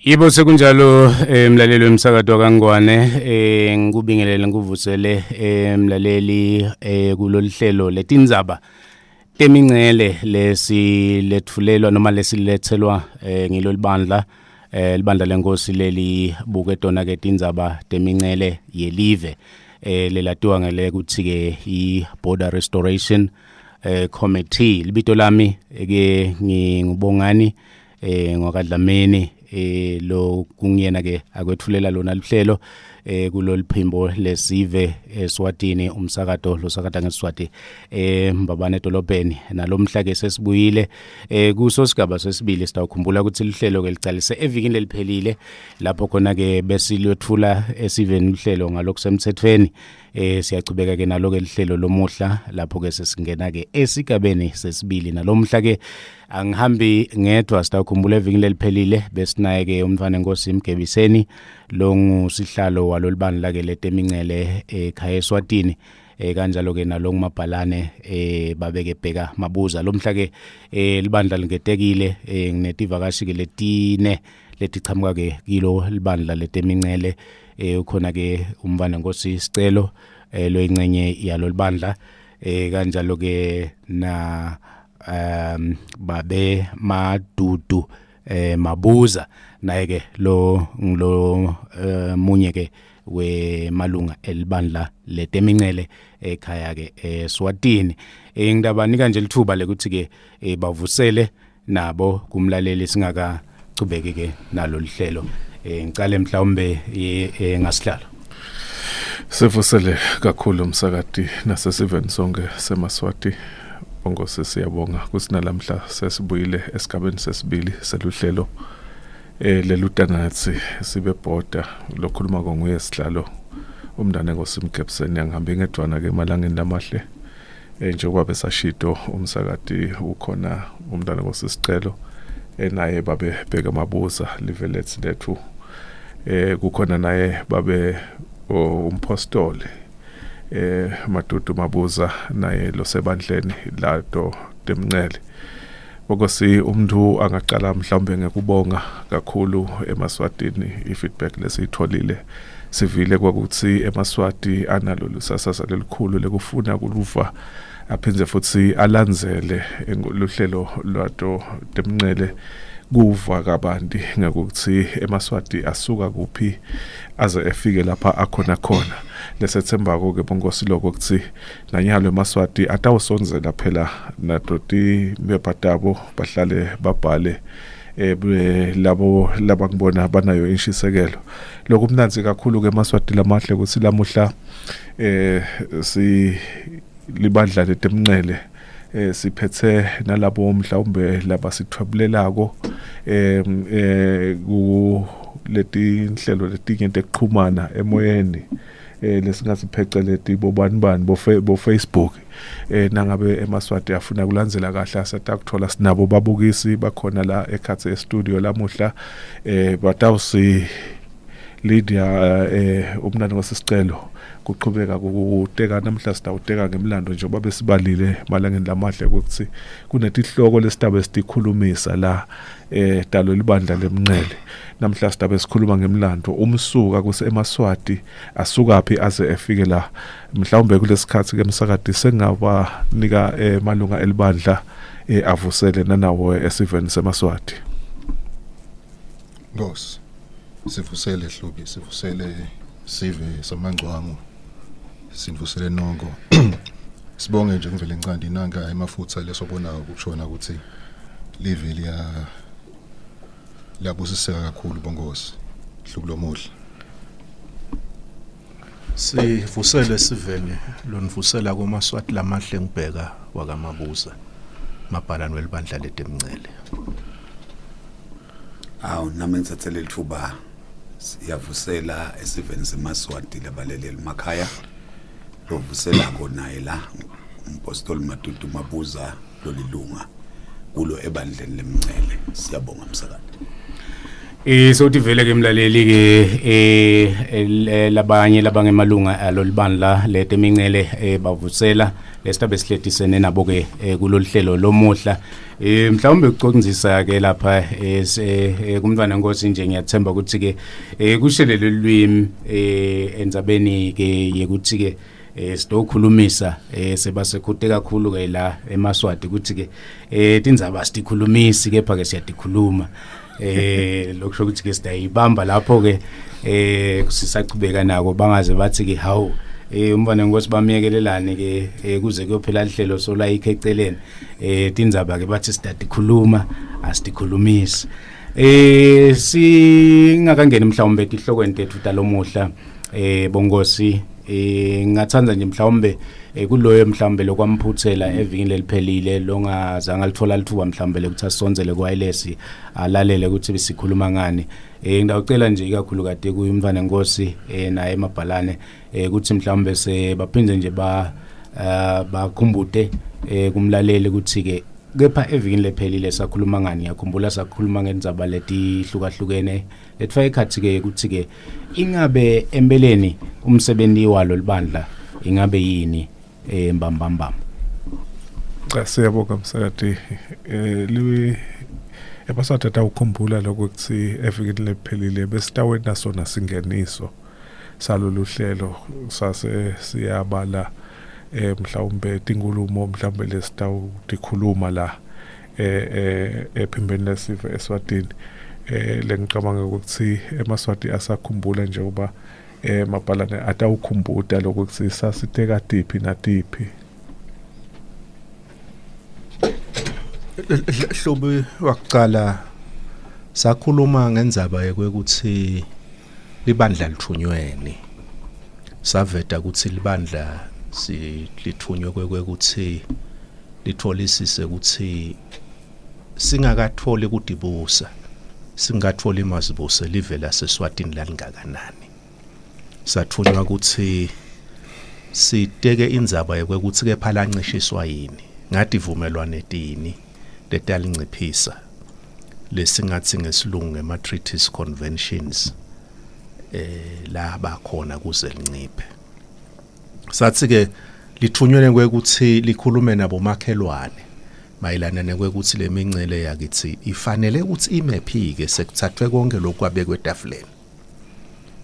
Yebo, sekunjalo, mlaleli wemsakato kaNgwane, ngikubingelele, ngikuvusele, mlaleli, kulolu hlelo letindzaba temincele lesiletfulelwa noma lesilethelwa ngilo libandla, libandla lenkosi leli buke tona ke tindzaba temincele yelive, lelatiwa ngele kuthi ke i Border Restoration Committee. Libito lami ke ngingubongani ngwakadlameni, lo kungiyena ke akwethulela lona luhlelo kulolu phimbo lesive eSwatini, umsakato losakata ngeSwati Mbabane edolobheni. Nalomhla ke sesibuyile kuso sigaba sesibili. Sitawukhumbula ukuthi lihlelo ke licalise evikini leliphelile, lapho khona ke besilwetfula esiveni luhlelo ngalokusemthethweni. Siyachubeka ke nalo ke lihlelo lomuhla, lapho ke sesingena ke esigabeni sesibili. Nalomhla ke angihambi ngedwa. Sitawukhumbula evikini leliphelile besinaye ke umntwana enkosi Mgebiseni, lo ngusihlalo walolibandla ke letemincele ekhaya eSwatini, kanjalo ke nalo ngumabhalane, babeke bheka Mabuza. Lomhla ke libandla lingetekile, nginetivakashi ke letine letichamuka ke kilo libandla letemincele. Ukhona ke umfana nkosi Sicelo, lo ingcenye yalo libandla, kanjalo ke na babe Madudu Mabuza, naye ke lo ngilo munye ke wemalunga elibandla letemincele ekhaya ke eSwatini. Ngitabanika nje lithuba lekuthi ke bavusele nabo kumlaleli singakachubeki ke nalo lihlelo. Ngicale mhlawumbe ngasihlalo. Sivusele kakhulu umsakati nasesiveni sonke semaSwati. Bonkosi, siyabonga kusinamhla sesibuyile esigabeni sesibili seluhlelo lelutanathi sibe border. Lokhuluma konguye sihlalo, umntana enkosi Mgebseni. Angihambi ngedwana ke emalangeni lamahle, njengoba besashito umsakati, ukhona umntana enkosi Sicelo, enaye babe Bheka Mabuza, live lethu lethu, kukhona naye babe umpostoli Madudu Mabuza, naye losebandleni lato temncele. Bokosi, umuntu angaqala mhlawumbe ngekubonga kakhulu emaSwatini. I-feedback lesiyitholile, sivile kwakuthi emaSwati analo lusasasa lelikhulu lekufuna kuluva aphindze futhi alandzele luhlelo lwato temncele, kuva kabanti ngekuthi emaSwati asuka kuphi aze efike lapha akhona khona. Lesethembako ke bonkosi lokho kuthi nanyalo emaSwati atawusondzela phela nato timepha tabo, bahlale babhale, labo labangibona banayo inshisekelo. Lokumnandzi kakhulu ke emaSwati lamahle ukuthi lamuhla si libandla letemncele siphethe nalabo mhlawumbe labasithwebulelako ku letinhlelo letinye tekuxhumana emoyeni, lesingasipheceleti bobani bani, bo Facebook. Nangabe emaSwati afuna kulandzela kahle, asetakuthola. Sinabo babukisi bakhona la ekhatsi e-studio lamuhla, batawusi Lydia, umntana wasisicelo kuchubeka kuteka. Namhla sitawuteka ngemlando, njengoba besibalile malangeni lamahle ukuthi kunetihloko lesitabe sitikhulumisa la dalo libandla lemncele. Namhla sitabe sikhuluma ngemlando, umsuka kuse emaSwati asukaphi aze efike la. Mhlawumbe kulesikhathi ke msakati sengabanika emalunga elibandla avusele nanawo esiveni semaSwati. Nkosi, sivusele Hlubi, sivusele sive samangcwango, sinivusele nonko. Sibonge nje kuvele incandi nanka emafutha lesobonayo kushona ukuthi live liya liyabusiseka kakhulu, bonkosi. Hlubi lomuhle. Sivusele siveni, lonivusela kumaSwati lamahle ngibheka wakaMabuza, mabhalane welibandla letemncele. Awu, nami ngithathele lithuba, siyavusela esiveni semaSwati labaleleli emakhaya. Lovuselako naye la umpostoli Madudu Mabuza, lolilunga kulo ebandleni lemncele. Siyabonga msakade. Sothi vele ke mlaleli ke labanye labangemalunga alolibandla letemincele bavusela lesitabe sihletisene nabo ke kulolu hlelo lomuhla. Mhlawumbe ukucondzisa ke lapha kumntwana Nkosi nje, ngiyathemba ukuthi ke kushelele lwimi endzabeni ke yekuthi ke sidokhulumisa sebasekhute kakhulu ke la eMaswati ukuthi ke tindzaba sitikhulumisi, kepha ke siyatikhuluma. Lokusho ukuthi ke sidayibamba lapho ke sisachubeka nako, bangaze bathi ke hawu, umfana Nkosi bamiyekelelani ke kuze kuyophela lihlelo solayikho eceleni. Tindzaba ke bathi sidatikhuluma, asitikhulumisi. Singakangeni mhlawumbe etihlokweni tethu talomuhla, bongosi, ngingathanda nje mhlawumbe kuloyo mhlawumbe lokwamphuthela evikini leliphelile, longazange alithola lithuba mhlawumbe lokuthi asondzele ku-wireless alalele ukuthi besikhuluma ngani, ngidawucela nje ikakhulu kade kuyumntwana Nkosi naye emabhalane ukuthi mhlawumbe sebaphinde nje ba bakhumbute kumlaleli ukuthi ke kepha evikini lephelile sakhuluma ngani. Ngiyakhumbula sakhuluma ngendzaba letihlukahlukene letifaka ekhatsi ke ukuthi ke ingabe empeleni umsebenzi walo libandla ingabe yini mbambambam. Cha, siyabonga msakati. Liwi emaswati atawukhumbula lokho ukuthi evikini lephelile besitawenta sona singeniso salolu hlelo, sase siyabala mhlawumbe tinkulumo mhlawumbe lesitawutikhuluma la ephimbeni lesive eSwatini. Lengicabanga ukuthi emaswati asakhumbula njengoba mabhalane atawukhumbuta lokuthi sasiteka tiphi natiphi. Hlubi wakucala sakhuluma ngendzaba yekwekuthi libandla lithunyweni. Saveta ukuthi libandla silithunywe kwekuthi litholisise ukuthi singakatholi kudibusa, singatholi mazibuse live laseSwatini lalingakanani. Sathunywa ukuthi siteke indzaba yekwekuthi kepha lancishiswa yini, ngathi ivumelwane tini letalinciphisa, lesingathi ngesilungu ngema-treaties, conventions la bakhona kuze linciphe. Sathi ke lithunyelwe kwekuthi likhulume nabo makhelwane mayelana nekwekuthi lemincele yakithi ifanele ukuthi imephike sekuthathwe konke lokhu kwabekwe etafuleni.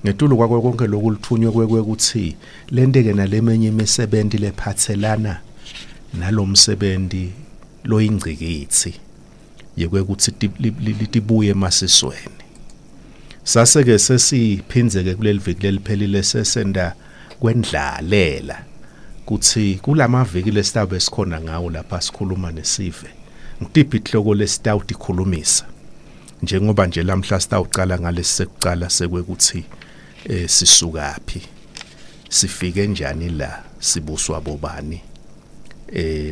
Ngetulu kwako konke lokhu lithunywe kwekuthi lenteke naleminye imisebenzi lephathelana nalomsebenzi loyingcikitsi yekwekuthi litibuye emasisweni. Sase-ke sesiphindzeke kuleli viki leliphelile sesenda kwendlalela kuthi kulamaviki lesitawube sikhona ngawo lapha sikhuluma nesive ngitiphi inhloko lesitawutikhulumisa, njengoba nje lamhla sitawucala ngalesi sekucala sekwekuthi sisukaphi, sifike njani la, sibuswa bobani,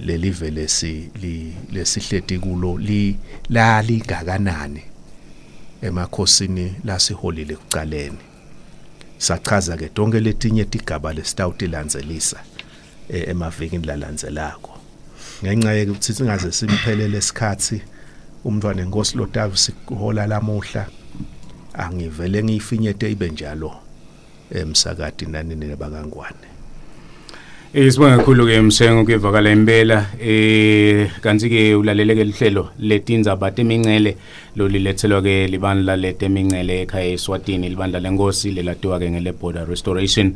leli vele lesihleti kulo li la lingakanani emakhosini lasiholile ekucaleni. Sachaza ke tonke letinye tigaba lesitawutilandzelisa emavikini lalandzelako. Ngenxa yekuthi singaze simphelele isikhathi umntwana enkosi lotavu sikuhola lamuhla, angivele ngiyifinyete ibe njalo emsakati nani nebakangwane. Sibonga kakhulu ke Msengo, kuyevakala impela. Kanti ke ulaleleke lihlelo letindzaba temincele lolilethelwa ke libandla letemincele ekhaya eSwatini, libandla lenkosi lelatiwa ke ngele Border Restoration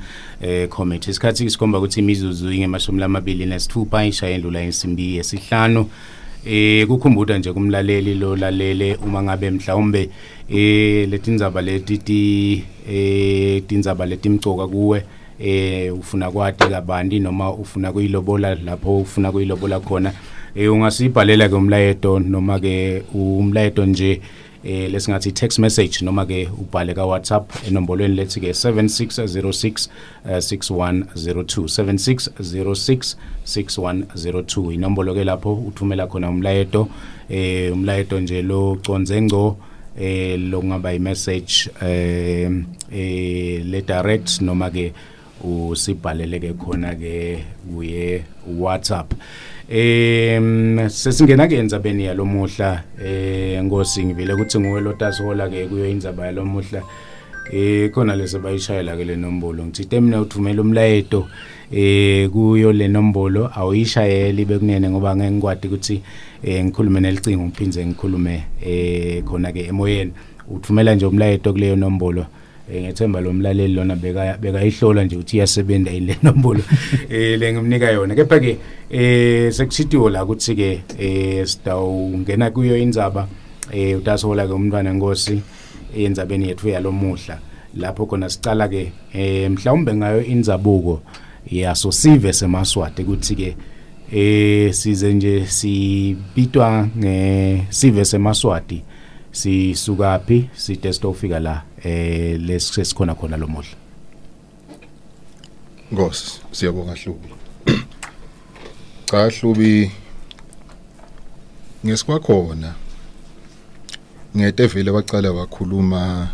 Committee. Isikhathi sikhomba ukuthi imizuzu ingemashumi lamabili nesithupha ishaye endlula insimbi yesihlanu. Kukhumbuta nje kumlaleli lo lalele, uma ngabe mhlawumbe letindzaba leti ti tindzaba letimcoka kuwe, ufuna kwati kabanti noma ufuna kuyilobola lapho ufuna kuyilobola khona, ungasibhalela ke umlayeto noma ke umlayeto nje lesingathi text message noma ke ubhale ka WhatsApp enombolweni lethi ke 7606 6102, 7606 6102, inombolo ke lapho uthumela khona umlayeto, umlayeto nje lo conze ngco, lokungaba i-message le direct noma ke usibhalele ke khona ke kuye WhatsApp. Sesingena ke endzabeni yalomuhla. Nkosi, ngivile ukuthi nguwe lotasihola ke kuyo indzaba yalomuhla. Khona lese bayishayela ke le nombolo, ngithite mina uthumela umlayeto kuyo le nombolo, awuyishayeli bekunene ngoba ngeke ngikwati ukuthi ngikhulume nelicingo ngiphindze ngikhulume khona ke emoyeni. Uthumela nje umlayeto kuleyo nombolo. Ngethemba lo mlaleli lona beka bekayihlola nje ukuthi iyasebenza yini le nombolo lengimnika yona. Kepha ke sekushitiwe la ukuthi ke sitawungena kuyo indzaba. Utasola ke umntwana Nkosi endzabeni yethu yalomuhla, lapho khona sicala ke mhlawumbe ngayo indzabuko yaso sive semaSwati, ukuthi ke size nje sibitwa ngesive semaSwati sisukaphi, side sitofika la lesesikhona khona lomuhla. Nkosi, siyabonga Hlubi. Cha Hlubi, ngesikwakhona ngete vele wacala wakhuluma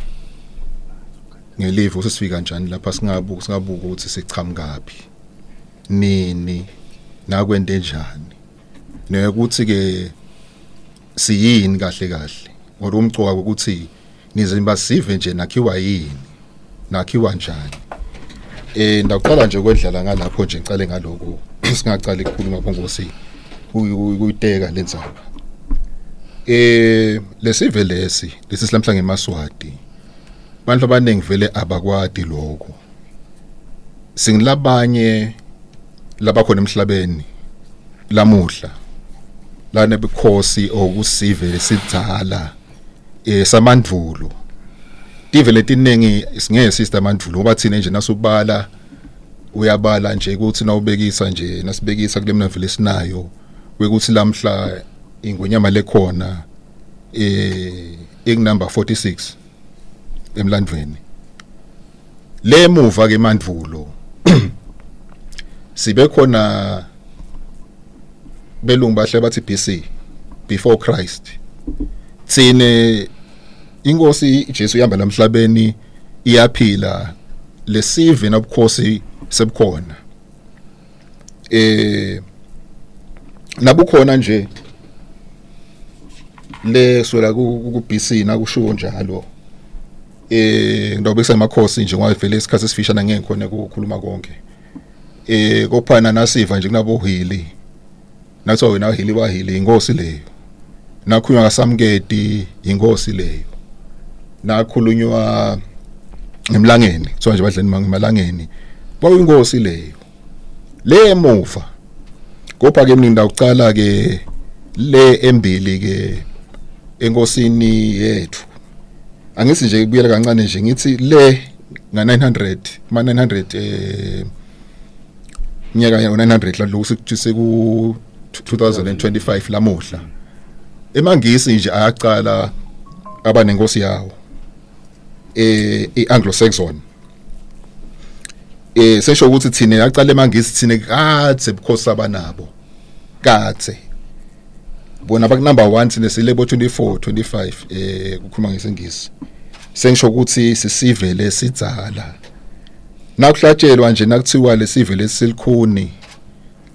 ngelive usifika kanjani lapha, singabuka ukuthi sichamukaphi, nini, nakwente njani, nekuthi ke siyini kahle kahle, ngoba umcoka ukuthi nizimba sive nje nakhiwa yini, nakhiwa njani. Ndaqala nje kwendlala ngalapho nje, ngicale ngaloko, singacali ukukhuluma bongosi kuyiteka lenzaba. Lesive lesi silamhla ngemaSwati, abantu abaningi vele abakwadi lokho. Singilabanye labakhona emhlabeni lamuhla lana bukhosi okusive lesidzala samandvulo. Tive letiningi singeke sister amandvulo, ngoba thina nje nasubala uyabala nje ukuthi nawubekisa nje, nasibekisa kule mnavele sinayo kwekuthi lamhla ingonyama lekhona ingunumber 46 emlandweni lemuva ke mandvulo sibe khona. Belungu bahle bathi BC, before Christ. Thine inkosi Jesu ihamba lamhlabeni, iyaphila, lesive nobukhosi sebukhona, nabukhona nje le swela ku BC nakushiwo njalo. Ngidobekisa amakhosi nje ngoba vele isikhathi esifishana ngeke khona ukukhuluma konke. Kophana nasiva nje kunabo Hili, nathiwa wena Hili wahili, inkosi leyo. Nakhulunywa kaSamketi, inkosi leyo. Nakhulunywa ngemlangeni, kuthiwa nje badleni ngemalangeni, kwakuyinkosi leyo le emuva. Kodwa ke mina ngidawucala ke le embili ke enkosini yethu. Angithi nje kubuyela kancane nje, ngithi le nga 900, ma 900, nyaka ya 900 la, lokhu seku 2025 lamuhla. Emangisi nje ayacala abanenkosi yawo, iAnglo-Saxon. Sesho ukuthi thina yaqala emangisi, thina kade bukhosi abanabo kade bona baku number 1, thina silebo 24 25 kukhuluma ngesingisi. Sengisho ukuthi sisive lesidzala, nakuhlatshelwa nje nakuthiwa lesive lesilikhuni,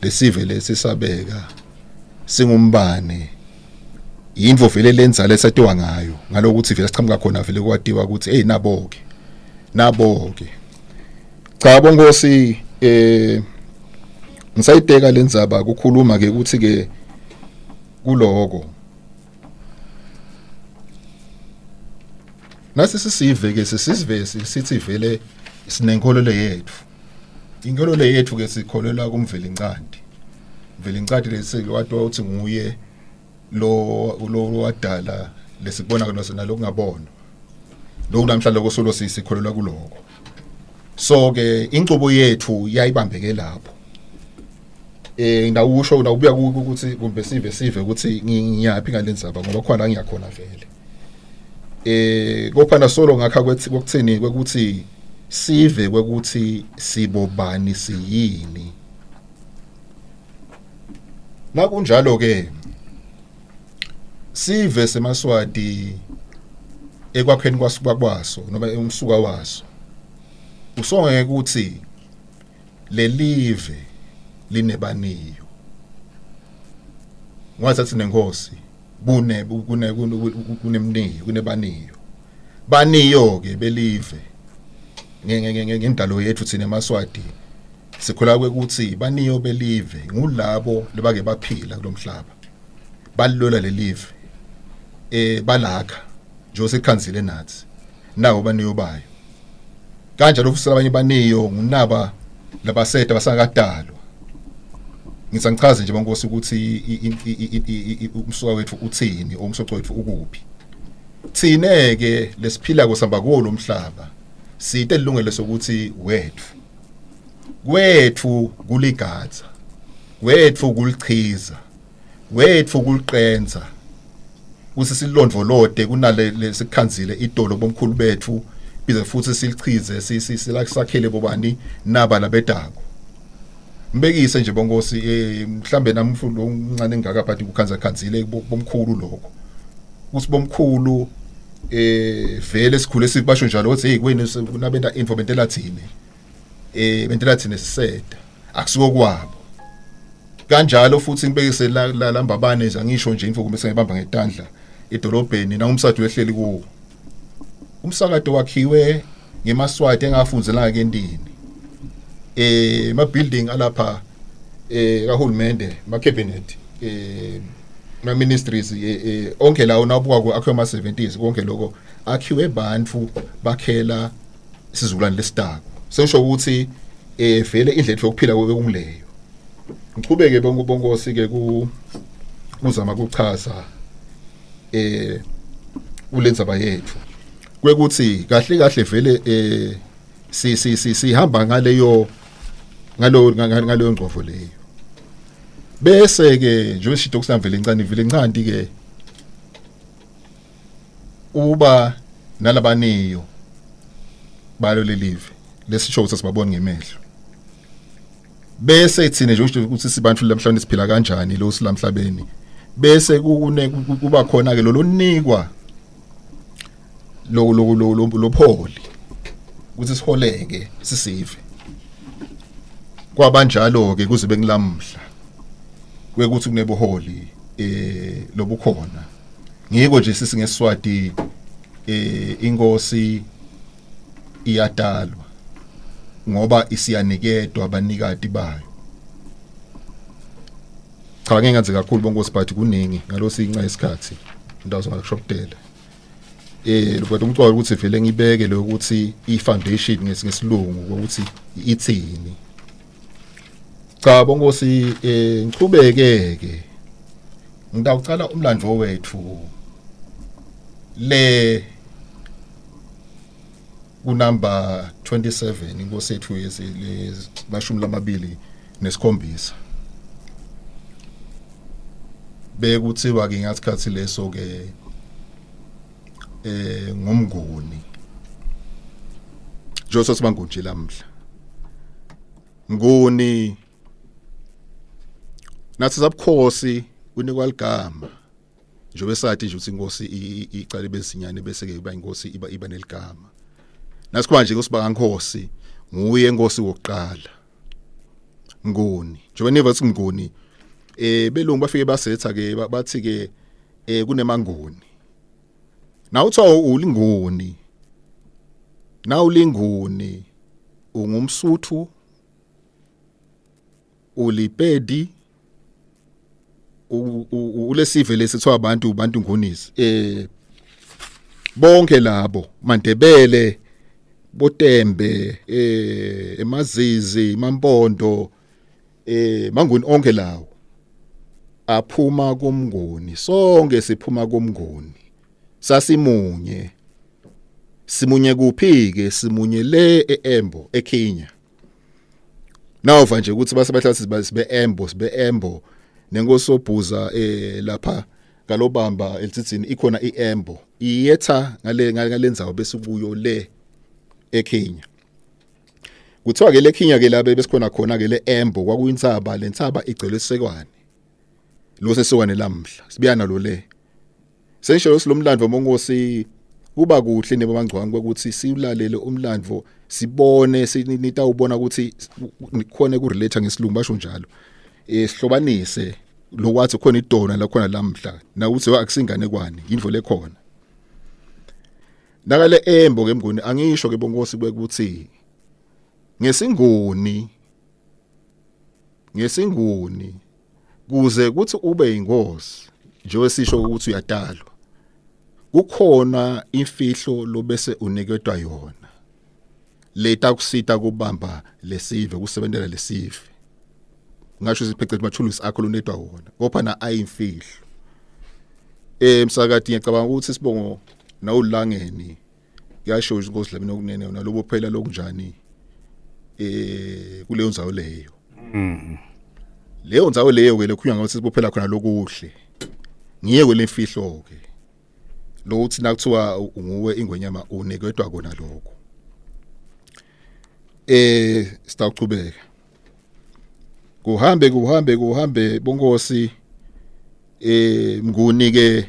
lesive lesisabeka singumbane, yinto vele lenzala esatiwa ngayo ngalokuthi vele sichamuka khona, vele kwatiwa ukuthi hey, nabo ke, nabo ke. Cha bonkosi, ngisayiteka lendzaba kukhuluma ke ukuthi ke kuloko nasi sisive ke sisive sithi vele sinenkolelo yethu. Inkolelo yethu ke sikholelwa kuMvelincanti. Mvelincanti lesikwatwa uthi nguye lo wadala lesikubona nalokungabonwa, lokhu namhla lokho solo sikholelwa kuloko. So ke incubo yethu yayibambeke lapho. Ngawusho nawubuya ukuthi kumbe sive ukuthi ngiyaphi ngalendzaba, ngoba khona ngiyakhona vele. Kophana solo ngakha kwethi kokuthini kwekuthi sive kwekuthi sibobani, siyini. Nakunjalo ke sive semaSwati ekwakheni kwasuka kwaso noma umsuka waso usongeke ukuthi lelive linebaniyo. Ngoba nenkosi kune kune kunemniyo, kunebaniyo. Baniyo ke belive ngendalo yethu thina emaSwati, sikhola ukuthi baniyo belive ngulabo lebake baphila kulomhlaba, balilwela lelive, balakha nje sekhanzile nathi nawo baniyo bayo. Kanjalo futhi abanye baniyo ngunaba labaseta basakadalwa. Ngithi angichaze nje bonkosi ukuthi umsuka wethu uthini, umsoco wethu ukuphi. Thine ke lesiphila kusamba kuwo lomhlaba site ilungelo sokuthi wethu kwethu kuligatha, kwethu kulichiza, kwethu kuliqenza, kuthi silondvolode kunale lesikhanzile idolo bomkhulu bethu, bize futhi silichize silasakhele bobani naba labedako. Mbekise nje bonkosi, mhlambe nami umfundo omncane engaka but kukhanza khanzile bomkhulu lokho ukuthi bomkhulu vele sikhule sibasho njalo ukuthi hey kwenu nabenta info bentela thine, bentela thine siseda, akusuko kwabo. Kanjalo futhi ngibekise la lambabane nje, angisho nje info kumbe sengibamba ngetandla edolobheni na umsakato wehleli kuwo. Umsakato wakhiwe ngemaswati engafunzelanga kentini, ma building alapha kahulumende, ma cabinet, ma ministries, onke lawo nawubuka akhiwe ama 70s, konke lokho akhiwe bantu bakhela isizukulwane lesitako. Sengisho ukuthi vele indlela yokuphila bekungileyo. Ngichubeke bonkosi ke ku uzama kuchaza kulenzaba yethu kwekuthi kahle kahle vele si si si sihamba ngaleyo ngalo ngaleyo ngcovo leyo. Bese ke nje sisho kusamvele incane vele incanti ke uba nalabaniyo balo lelive lesisho ukuthi sibabona ngemehlo. Bese thina nje usho ukuthi sibantu lamhlanje siphila kanjani lo silamhlabeni, bese kune kuba khona ke lo lonikwa lo lo lo lopholi ukuthi siholeke sisive. Kwabanjalo ke kuze bengilamhla kwekuthi kunebuholi lobukhona. Ngiko nje sisingeswati inkosi iyadalwa ngoba isiyaniketwa abanikati bayo. Cha, ngeke ngazi kakhulu bonkosi but kuningi ngalosinca isikhathi indawo zongakushoptela kodwa umcwalo ukuthi vele ngibeke lo ukuthi i-foundation ngesilungu ukuthi ithini. Cha bonkosi, ngichubeke ke ngitawucala umlando wethu le kunumber 27, inkosi yethu yesi-27. Bekuthiwa ke ngasikhathi leso ke ngumnguni Joseph Banguji lamhla nguni nathi sabukhosi unikwa ligama njengoba sathi nje ukuthi inkosi icala bezinyane bese ke iba inkosi, iba neligama. Nasikhuluma nje kusibanga nkosi, nguye inkosi wokuqala nguni njengoba niva ukuthi nguni. Belungu bafike basetha ke bathi ke kunemanguni na uthiwa ulinguni, na ulinguni ungumsuthu, ulipedi, ulesive lesithiwa abantu ngunisi, bonke labo maNdebele, boTembe, emazizi, mampondo, manguni, onke lawo aphuma kumnguni. Sonke siphuma kumnguni, sasimunye. Simunye kuphi ke? Simunye le eEmbo eKenya. Nawuva nje ukuthi base bahlathi sibe Embo, sibe Embo nenkosi obhuza lapha kalobamba elithithini ikhona iEmbo iyetha ngale ngalendzawo bese kuyo le eKenya. Kuthiwa ke le Kenya ke labe besikhona khona ke le Embo kwakuyintsaba, lentsaba igcwele isekwane lo sesekwane lamhla sibiyana lo le. Sengisho silomlando mongosi kuba kuhle nebabangcwangu ukuthi siulalele umlando, sibone nitawubona ukuthi nikhone ku relate ngesilungu basho njalo, sihlobanise. Lokwathi khona idona la khona lamhla nawuthi akusingane kwani indvo lekhona nakale embo ke mnguni. Angisho ke bonkosi kwekuthi ngesinguni kuze kuthi ube inkosi njengoba sisho ukuthi uyatalwa, kukhona imfihlo lobese uniketwa yona leta kusita kubamba lesive, kusebentela lesive. Ngasho siphece mathulusi akho lonetwa wona kopha na ayimfihlo. Msakati, ngiyacabanga ukuthi sibongo nawulangeni kuyasho inkosi Dlamini okunene nalobo phela lokunjani kuleyo ndzawo leyo. Leyo ndzawo leyo ke lekhunywa ngathi sibophela khona lokuhle ngiye kwelemfihlo ke lokuthi nakuthiwa unguwe ingwenyama unikedwa kona lokho. Sitawuchubeka kuhambe kuhambe kuhambe bonkosi. Mnguni ke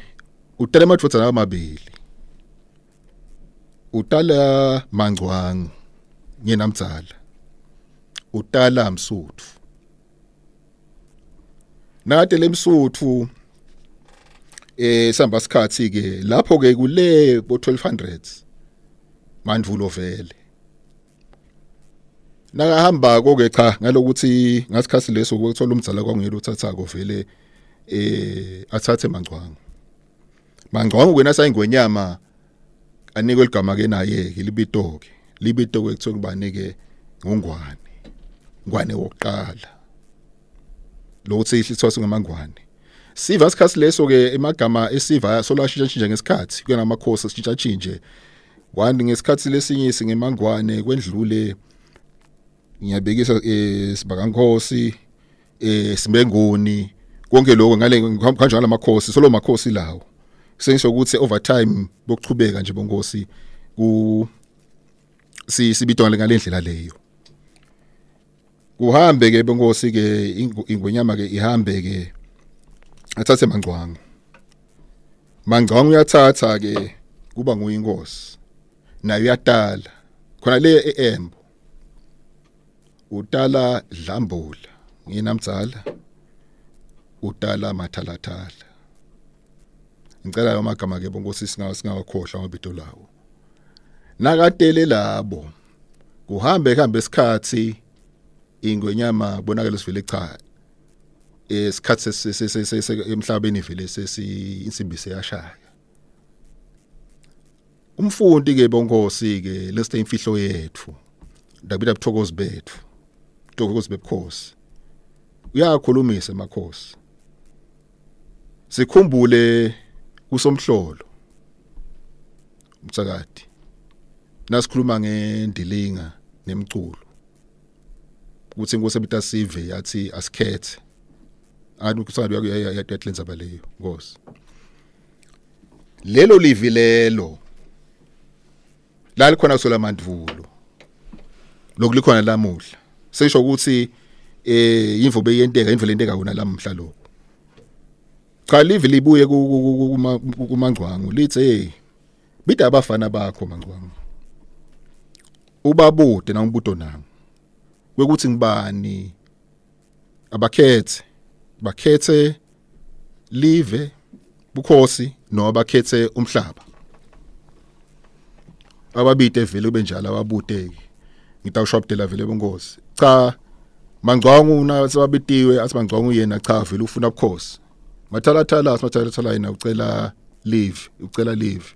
utala amadvodzana amabili, utala Mangcwangu ngena mdzala, utala Msuthu. Nakade lemsuthu samba sikhathi ke lapho ke kule bo 1200s mandvulo vele nakahamba ke cha ngalokuthi ngasikhathi leso ukuthola umdzala kwanguyena uthathako vele athathe Mangcwangu. Mangcwangu kwena sayingwenyama anikwe ligama ke naye ke libito ke libito ke kuthiwa kubanike ngongwane ngwane wokuqala lokuthi isithwaso ngamangwane. Siva isikhathi leso ke emagama esiva solashintsha ngesikhathi kuya namakhosi ashintsha tshintshe one ngesikhathi lesinye singemangwane kwendlule ngiyabekisa sibakankosi sibengoni konke lokho ngale kanjalo amakhosi solo makhosi lawo. Sengisho ukuthi over time bokuchubeka nje bonkosi ku sibitwa ngalendlela leyo. Kuhambe ke bonkosi ke ingwenyama ke ihambe ke athathe Mangcwangu. Mangcwangu uyathatha ke kuba nguye inkosi nayo uyatala khona le eEmbo, utala Dlambula nginamdzala, utala Mathalathala. Ngicela amagama ke bonkosi singawakhohlwa amabito lawo nakatele labo. Kuhambe kuhambe isikhathi ingwenyama kubonakala sivele cha isikhathi emhlabeni vele sesi insimbi seyashaya. Umfundi ke bonkosi ke lesite imfihlo yethu ndabita buthokozi bethu buthokozi bebukhosi uyakhulumisa emakhosi. Sikhumbule kusomhlolo umtsakadi nasikhuluma ngendilinga nemculo ukuthi inkosi ebita sive yathi asikhethe ani kusanda uyakuyatlenza baleyo nkosi. Lelo livi lelo lalikhona kusola mandvulo lokulikhona lamuhla sesho ukuthi imvo beyenteka imvo lenteka kona lamhla lokho. Cha livi libuye kuMangcwangu lithi hey bida abafana bakho Mangcwangu ubabude na umbuto nami kwekuthi ngibani abakhethe bakhethe live bukhosi noma bakhethe umhlaba. Ababide vele benjalo ababude ngitawushwabudela vele bonkosi. Cha Mangcwangu na sebabitiwe athi Mangcwangu yena cha vele ufuna bukhosi. Mathalathala athi Mathalathala yena ucela live ucela live.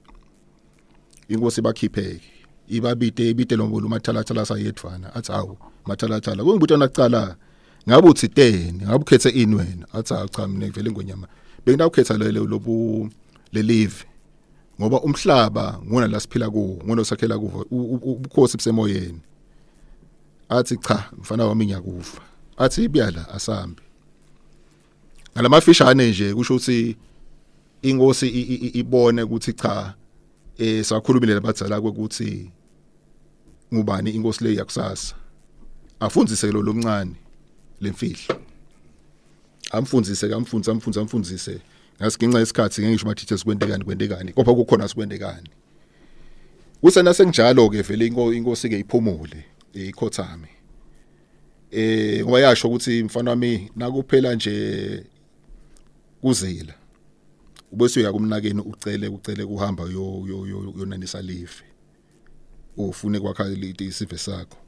Inkosi bakhipheke ibabite ibite lo Mathalathala sayedvana athi hawu Mathalathala kungibuta nakucala ngabe uthiteni ngabe ukhethe ini wena? Athi hawu cha mina vele ngonyama benginawukhetha lelo lobu lelive ngoba umhlaba ngona la siphila kuwo ngona sakhela kuwo ubukhosi busemoyeni. Athi cha mfana wami ngiyakufa. Athi ibiyala asambe ngalamafishane nje kusho ukuthi inkosi ibone ukuthi cha sakhulumile labadzala ukuthi ngubani inkosi le yakusasa. Afundzise lo lomncane lemfihlo amfundzise kamfundzise amfundzise amfundzise ngasiginca isikhathi ngeke ngisho mathithe sikwentekani kwentekani kodwa kukhona sikwentekani kusena senginjalo ke vele inkosi ke iphumule ikhothame ngoba yasho ukuthi mfana wami nakuphela nje. Kuzila ubese uya kumnakeni ucele ucele kuhamba yo yonanisa live, ufune kwakha isive sakho.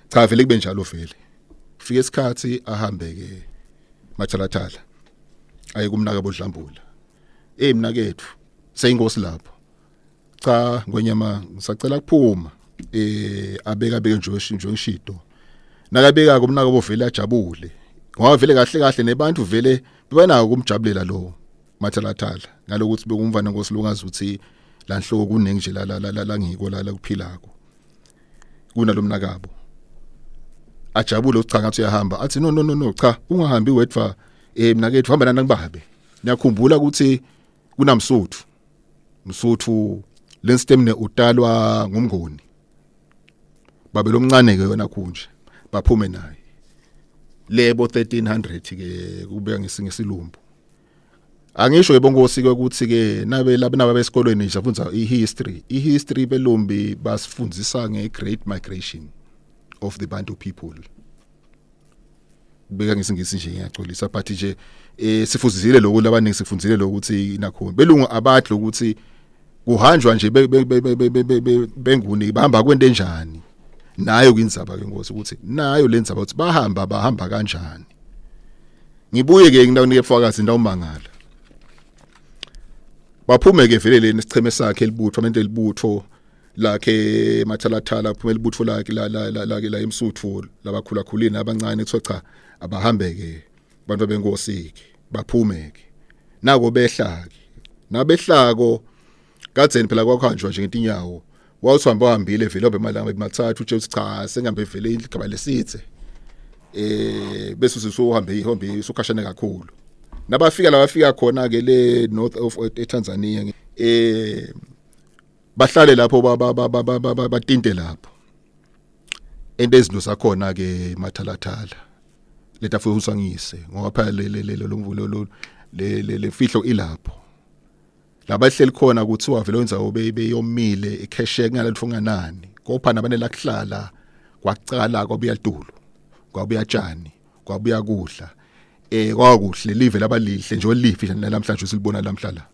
Cha, vele kube njalo, vele fika isikhathi ahambe ke Mathalathala aye kumnaka boDlambula. Eh, mnakethu, seyinkosi lapho. Cha ngwenyama, ngisacela kuphuma. Abeka beke nje nje ngishido, nakabeka kumnaka bovele ajabule, ngoba vele kahle kahle nebantu vele bebanako kumjabulela lo Mathalathala ngalokuthi bekumva nenkosi longazi ukuthi la nhloko kuningi nje la la la ngiko la la kuphilako kunalomnakabo. Ajabule, cha, ngathi uyahamba, athi no, no, no, no, cha, ungahambi wedwa, mnakethu, hamba nani babe. Niyakhumbula ukuthi kunamsuthu, msuthu lenstemne utalwa ngumngoni babe lomncane ke yona khunje, baphume naye lebo 1300 ke kubeka ngesilumbu. Angisho ke bonkosi ke ukuthi ke nabe laba naba besikolweni nje afundza ihistory, ihistory belumbi basifundisa ngeGreat Migration of the Bantu people. Kubeka ngesingisi nje ngiyaxolisa, but nje sifuzile lokho, labaningi sifunzile lokho ukuthi nakho belungu abadle ukuthi kuhanjwa nje benguni bahamba kwento enjani. Nayo kwindzaba ke nkosi ukuthi nayo lendzaba ukuthi bahamba bahamba kanjani. Ngibuye ke nginakunike bufakazi ndawumangala. Baphume ke vele leni isicheme sakhe elibutho amente elibutho lakhe Mathalathala, phuma elibutho lakhe la la la la emsuthu labakhula khulini abancane, kuthiwa cha, abahambe ke abantu benkosi ke, baphume ke. Nako behla ke, nabehlako kadzeni phela kwakhanjwa nje ngetinyawo, wawuthamba uhambile vele obe malanga mathathu, utshe uthi cha, sengihambe vele igaba lesithe, bese usuhambe ihambe usukhashane kakhulu. Nabafika la bafika khona ke le north of eTanzania, bahlale lapho, batinte lapho ento izinto zakhona ke Mathalathala leta futhi usangise, ngoba phela le le le lo le le fihlo ilapho labahleli khona. Kuthiwa vele indzawo beyomile ikheshe kungalutho nganani, kopha nabanela kuhlala kwacala kwabuya tulo, kwabuya tshani, kwabuya kudla, kwakuhle live labalihle nje olifi nje namhlanje silibona lamhla la.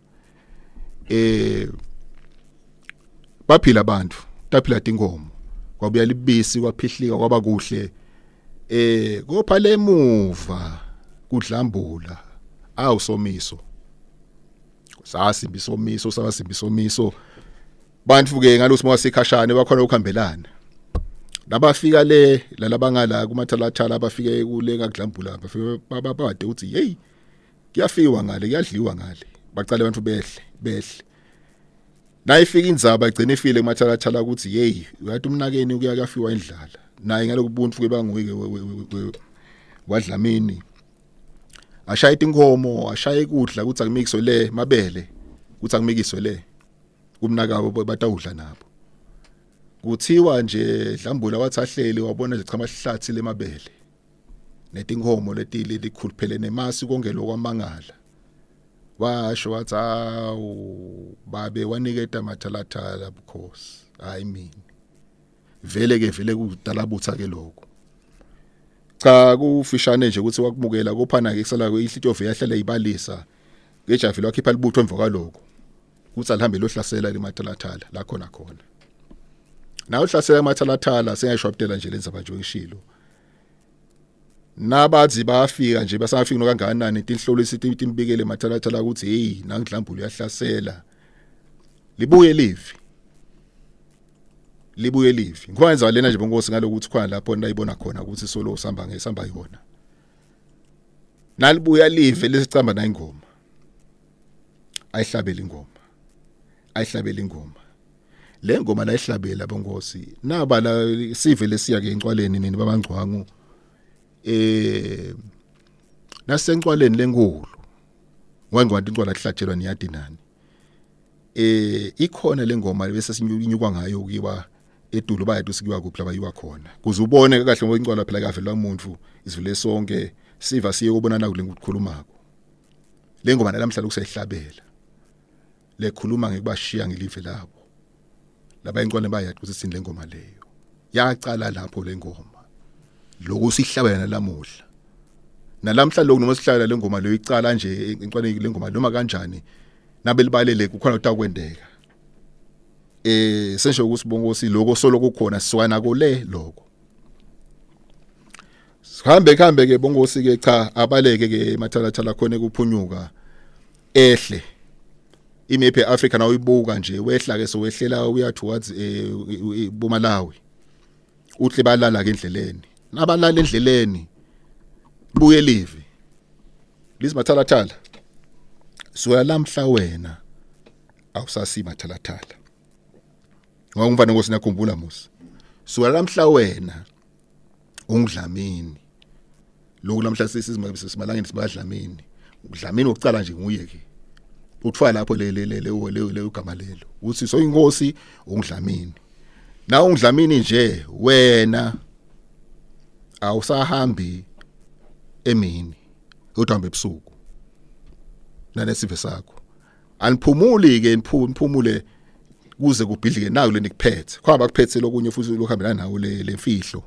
Baphila abantu, taphila tinkomo, kwabuya libisi, kwaphihlika, kwaba kuhle. Kopha lemuva kudlambula awusomiso, sasimbi somiso, sasimbi somiso. Bantu ke ngalosi mawasikhashane bakhona ukuhambelana nabafika le lalabangala kumathalathala, abafike kule ngakudlambula, bafike babade uthi hey, kuyafiwa ngale, kuyadliwa ngale. Bacala abantu behle behle, nayifika indzaba igcina ifile kumathalathala ukuthi hey, uyathi umnakeni kuya kuyafiwa indlala naye ngalokubuntu ke banguye wadlamini, ashaya inkomo, ashaya ikudla ukuthi akumikiswe le mabele, ukuthi akumikiswe le kumnakabo batawudla nabo. Kuthiwa nje Dlambula wathi ahleli wabona nje cha, amahlathi lemabele netinkomo letile likhuluphele nemasi konke lokwamangala, washo wathi awu babe, waniketa Mathalathala bukhosi, hayi mina. Vele ke vele kudala butha ke lokho. Cha, kufishane nje ukuthi wakumukela kuphana ke kusala inhlitiyo yahlala ibalisa ngejavile, wakhipha libutho emva kwalokho kuthi alihambe lohlasela limathalathala la khona khona. Nawe uhlasela emathalathala, sengiyashwabutela nje lenza nje ngishilo. Nabathi bayafika nje, basafika nokangakanani, tinhlolo isithi timbikele emathalathala ukuthi hey, nangidlambulu uyahlasela. Libuye livi, libuye livi. Ngikwenza lena nje bonkosi ngalokuthi khona lapho nayibona khona ukuthi solo sihamba ngesamba yona. Nalibuya live lesicamba na ingoma, ayihlabela ingoma, ayihlabela ingoma le ngoma la ihlabela bonkosi naba la sive lesiya ke encwaleni nini babangcwangu, nasencwaleni lenkulu wangcwadi incwala kuhlatshelwa niyadi nani, ikhona lengoma bese sinyukwa ngayo kuyiwa edulo, bayadu sikiwa kuphi labayiwa khona kuze ubone kahle, ngoba incwala phela kavelwa umuntu izivule sonke siva siye kubonana kule ngikukhulumako. Le ngoma namhlanje kuseyihlabela lekhuluma ngekubashiya ngelive labo laba incwane, bayadi ukuthi sini le ngoma leyo yacala lapho le ngoma lokhu sihlabela namuhla. Nalamhla lokhu noma sihlala lengoma leyo icala nje encwane lengoma noma kanjani nabelibalele kukhona utakwendeka. Sensho ukuthi bonkosi lokho solo kukhona sisuka nako le lokho. Sihambe kuhambe ke bonkosi ke, cha, abaleke ke emathalathala khona kuphunyuka ehle imephi eAfrica nawuyibuka nje, wehla ke sowehlela uya towards boMalawi. Uhle balala ke endleleni, nabalala endleleni buye live lithi, "Mathalathala, suka lamhla wena awusasi mathalathala." Ngoba umfana nkosi nakhumbula musi, suka lamhla wena ungudlamini. Lokhu namhla sisimalangeni sibadlamini, udlamini wokucala nje nguye ke uthiwa lapho le le le le le igama lelo uthi soyinkosi ungudlamini. Na ungudlamini nje wena awusahambi emini, uhambe ebusuku nalesive sakho. Aniphumuli ke, niphumule kuze kubhidlike nayo lenikuphethe khona bakuphethe lokunye futhi lokuhambelana nawo le lemfihlo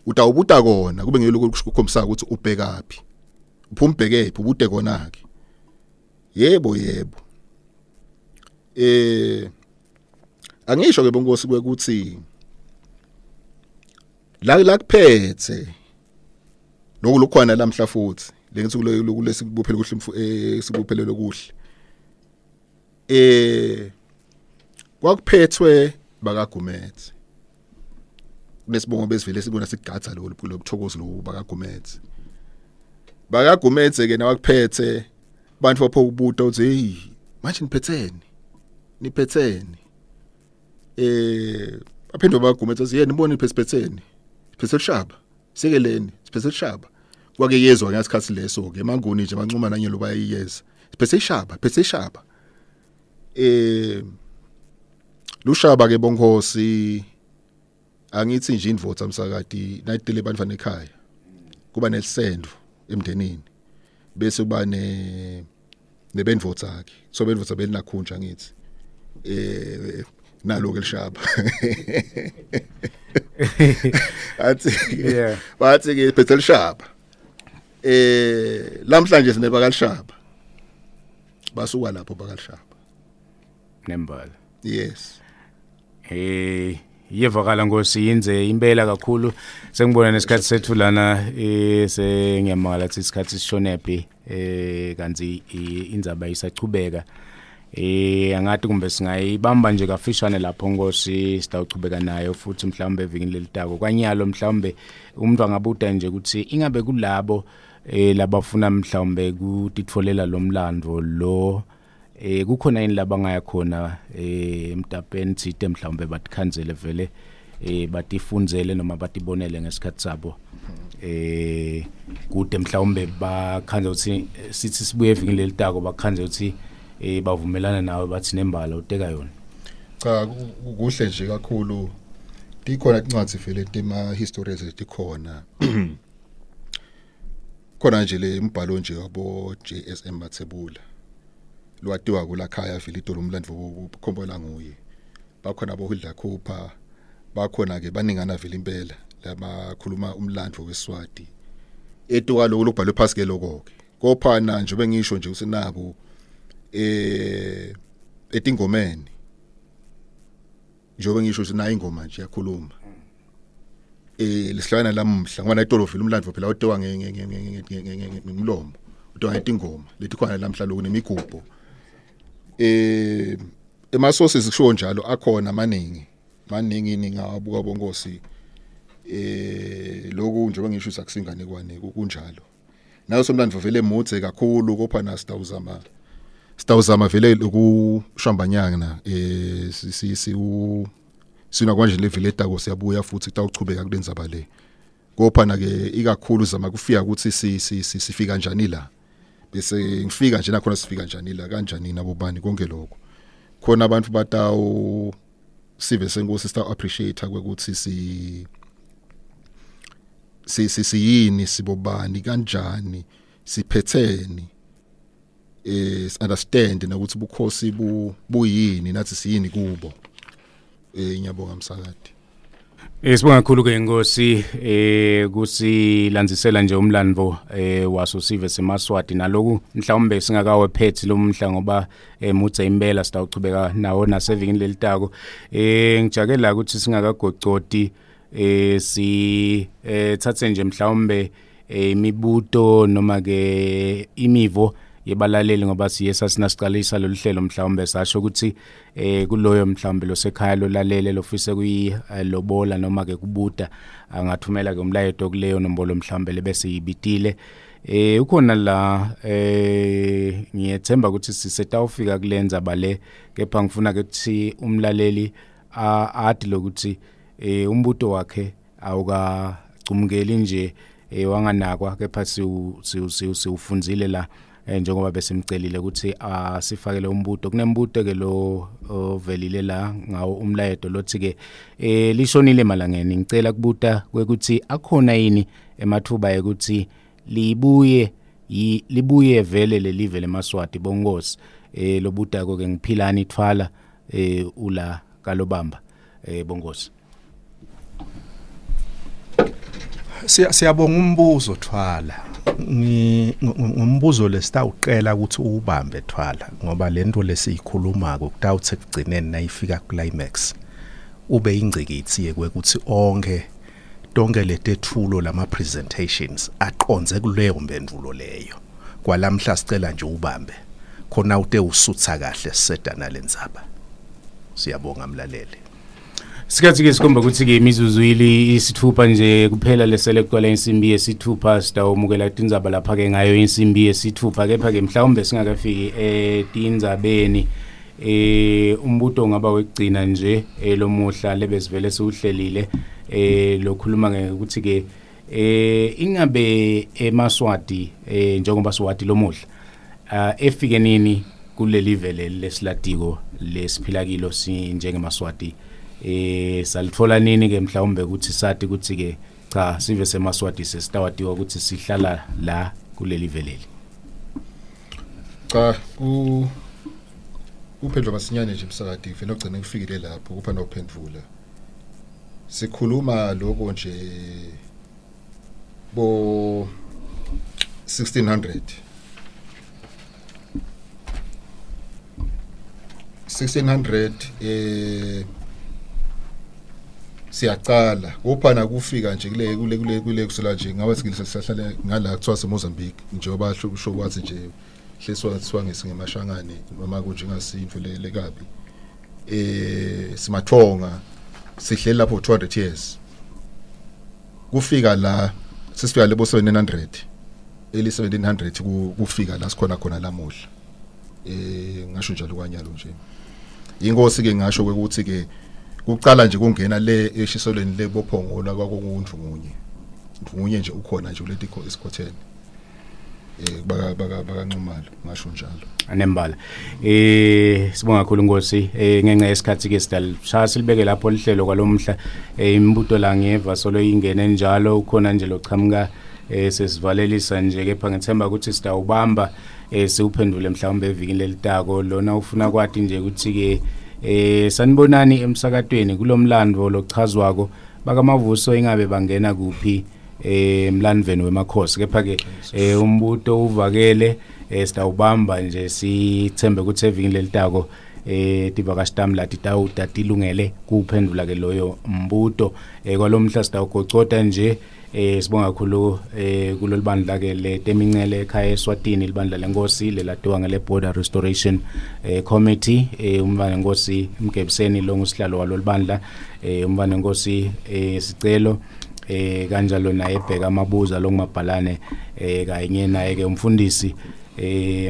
utawubuta kona kube ngeke lokho kukhombisa ukuthi ubhekaphi, uphuma ubhekephi, ubude kona ke. Yebo, yebo, angisho ke bonkosi kwekuthi la la kuphethe lokhu lokhona lamhla futhi lengithi kulesibuphele kuhle, sibuphelele kuhle. Kwakuphethwe bakaGumethe, kunesibongo besivele sibona sigatha lo lobuthokozi lo bakaGumethe. BakaGumethe ke nawakuphethe bantu bapho ukubuta uthi, "Hey, manje niphetheni, niphetheni?" Baphinde baGumethe athi, "Yena nibone niphetheni, siphethe ushaba, sekeleni, siphethe ushaba." Kwake yezwa ngesikhathi leso ke emanguni nje bancuma nanye lo bayiyeza, siphethe ishaba, phethe ishaba. Lushaba ke bonkosi, angithi nje indvodza msakati nayitele bantwana ekhaya kuba nelisendvo emndenini, bese kuba ne nebendvodza ke, so bendvodza belinakhunja ngithi nalo ke lishaba athi bathi ke phethe lishaba. Lamhlanje sinebakalishaba, basuka lapho bakalishaba. Nembala. Yes. Iyevakala nkosi, yinze impela kakhulu. Sengibona nesikhathi sethu lana, sengiyamangala ukuthi isikhathi sishonephi, kanti indzaba isachubeka. Angathi kumbe singayibamba nje kafishane lapho nkosi, sitawuchubeka nayo futhi mhlawumbe evikini lelitako. Kwanyalo mhlawumbe umuntu angabuta nje ukuthi ingabe kulabo labafuna mhlawumbe kutitfolela lo mlando lo, kukhona yini labangaya khona emtapeni tsite mhlawumbe batikhandzele vele, batifundzele noma batibonele ngesikhathi sabo, kude mhlawumbe bakhandze ukuthi sithi sibuye evikini lelitako, bakhandze ukuthi bavumelana nawe bathi nembala uteka yona? Cha, kuhle nje kakhulu. Tikhona incwadi vele tema histories letikhona khona nje, le umbhalo nje wabo JSM Mathebula lwatiwa kulakhaya vele idolo umlando bukhombola nguye. Bakhona bo Hilda Cooper, bakhona ke baningana vele impela labakhuluma umlando weSwati etuka lokho lokubhalwe phasi ke lokho ke. Kophana nje bengisho nje usinako etingomeni, njengoba ngisho ukuthi nayo ingoma nje yakhuluma lesihlakana lamhla, ngoba nayitolo vele umlando phela otewa ngemlomo, utewa ngetingoma letikhona lamhla lokhu nemigubho. Ema sources kusho njalo akhona amaningi maningi, ningawabuka bonkosi. Lokhu njengoba ngisho ukuthi akusingane kwane, kunjalo nayo somlando vele mudze kakhulu kopha na sitawuzama vele lokushambanyana si si u sina kwanje le vele etako siyabuya futhi kutawuchubeka kulendzaba le. Kophana ke ikakhulu zama kufika ukuthi si sifika kanjani la, bese ngifika nje nakhona sifika kanjani la, kanjani nabo bani, konke lokho khona abantu batawu sive senkosi sita appreciate ukuthi si si siyini, sibobani, kanjani, siphetheni, understand nokuthi bukhosi buyini, nathi siyini kubo. Ngiyabonga msakade. Sibonga kakhulu ke inkosi kusilandzisela nje umlando waso sive semaswati naloku mhlawumbe singakawephethi lomhla ngoba mutse impela sitawuchubeka nawo nasevikini lelitako. Ngijakela ukuthi singakagocoti si thathe nje mhlawumbe imibuto noma ke imivo yebalaleli, ngoba siye sasinasiqalisa lolu hlelo mhlawumbe sasho ukuthi kuloyo mhlawumbe losekhaya lolalele lofise kuyilobola noma ke kubuta angathumela ke umlayeto kuleyo nombolo mhlawumbe lebese yibitile. Ukhona la, ngiyethemba ukuthi sisetawufika kulenza bale, kepha ngifuna ke ukuthi umlaleli adi lokuthi umbuto wakhe awukacumukeli nje wanganakwa, kepha siwufunzile la njengoba besimcelile ukuthi asifakele umbuto. Kunembuto ke lo ovelile la ngawo umlayeto lothi ke lishonile malangeni, ngicela kubuta kwekuthi akhona yini emathuba ukuthi libuye libuye vele lelive lemaswati bongosi. Lobutako ke ngiphilani thwala ula kalobamba bongosi. Siyabonga umbuzo Thwala. Ngumbuzo lesitawuqela ukuthi uwubambe Thwala, ngoba lento lesiyikhulumako kutawuthi ekugcineni nayifika climax ube ingcikitsi yekwekuthi onke tonke letethulo lama presentations aqonze kuleyo mpendulo leyo. Kwalamhla sicela nje ubambe khona ute usutha kahle siseda nalendzaba. Siyabonga mlaleli. Sikhathi ke sikhomba ukuthi ke imizuzu ili isithupha nje kuphela lesele kuqala insimbi yesithupha. Sitawumukela tindzaba lapha ke ngayo insimbi yesithupha, kepha ke mhlawumbe singakafiki etindzabeni umbuto ungaba wekugcina nje lomuhla lebesivele siwuhlelile lokhuluma ngekuthi ke ingabe emaswati njengoba siwati lomuhla efike nini kuleli vele lesilatiko lesiphila kilo sinjengemaswati, salithola nini ke mhlawumbe ukuthi sathi ukuthi ke cha sive semaswati sesitawatiwa ukuthi sihlala la kuleli veleli? Cha, ku kuphendula masinyane nje msakadi, vele ogcina kufikile lapho kupha nophendvula. Sikhuluma lokho nje bo 1600 1600 siyaqala kuphana kufika nje kule kule kule kule kusela nje ngabe sihlale ngala kuthiwa seMozambique, njengoba sho kwathi nje hleswa kuthiwa ngesingemashangane noma kunjengasinto lekabi simathonga sihleli lapho 200 years. Kufika la sesifika lebo 1700 eli 1700 kufika la sikhona khona lamuhla. Ngasho njalo kwanyalo nje inkosi ke ngasho ukuthi ke kuqala nje kungena le eshisolweni le bophongola kwakungundvungunye ndvungunye nje ukhona nje kuleti isikhothene baka baka bakanxumalo ngasho njalo anembala. Sibonga kakhulu Nkosi, ngenxa yesikhathi ke sidalishaya silibeke lapho lihlelo kwalomhla. Imibuto la ngeva solo ingene njalo ukhona nje lochamuka sesivalelisa nje, kepha ngithemba ukuthi sidawubamba siwuphendule mhlawumbe evikini lelitako. Lona ufuna kwati nje ukuthi ke sanibonani emsakatweni kulomlando lochazwako bakamavuso ingabe bangena kuphi emlandveni wemakhosi, kepha ke umbuto uvakele, sitawubamba nje sithembe ukuthi evikini lelitako tivakashi tami lati tawutatilungele kuphendvula ke loyo mbuto. Kwalomhla sitawugocota nje. Sibonga kakhulu kulolu bandla ke le temincele ekhaya eSwatini, libandla lenkosi lelatiwa ngele Border Restoration Committee, umntwana enkosi Mgebiseni lo ngusihlalo walolu bandla, umntwana enkosi Sicelo, kanjalo naye Bheka Mabuza lo ngumabhalane, kanye naye ke umfundisi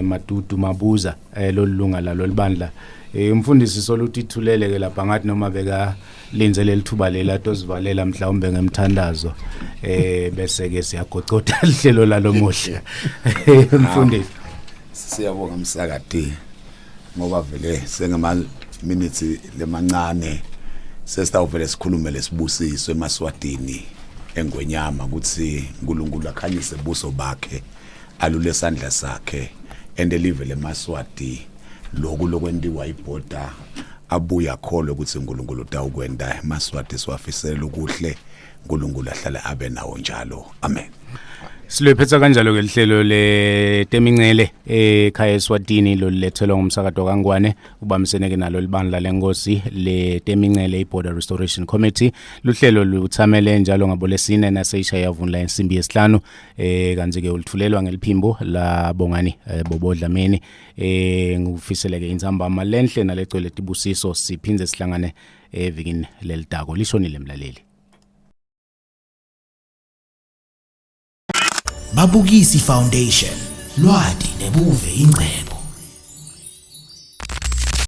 Madudu Mabuza lolunga lalo libandla. Umfundisi soluthi ithulele ke lapha, ngathi noma beka linze lelithuba lela tosivalela mhlawumbe ngemthandazo, bese ke siyagocota lihlelo lalomuhla mfundisi. Siyabonga msakade, ngoba vele sengama minutes lemancane sesitawuvele sikhulume lesibusiso emaswatini engwenyama ukuthi uNkulunkulu akhanyise buso bakhe, alule sandla sakhe, ende live lemaswati loku lokwentiwa ibhoda. Abuye akholwe ukuthi uNkulunkulu utawukwenda emaSwati siwafisela ukuhle. uNkulunkulu ahlale abe nawo njalo. Amen. Silwephetha kanjalo ke lihlelo letemincele ekhaya eSwatini lolulethelwa ngumsakato kaNgwane ubambiseneke nalo libandla lenkosi letemincele iBorder Restoration Committee. Luhlelo luthamele njalo ngabolesine naseyishayavunla insimbi yesihlanu kanti ke ulithulelwa ngeliphimbo la Bongani Bobo Dlamini. Ngikufiseleke intsambama lenhle nalegcwele tibusiso, siphindze sihlangane evikini lelidako. Lishonile mlaleli. Babukisi Foundation, lwati nebuve ingcebo.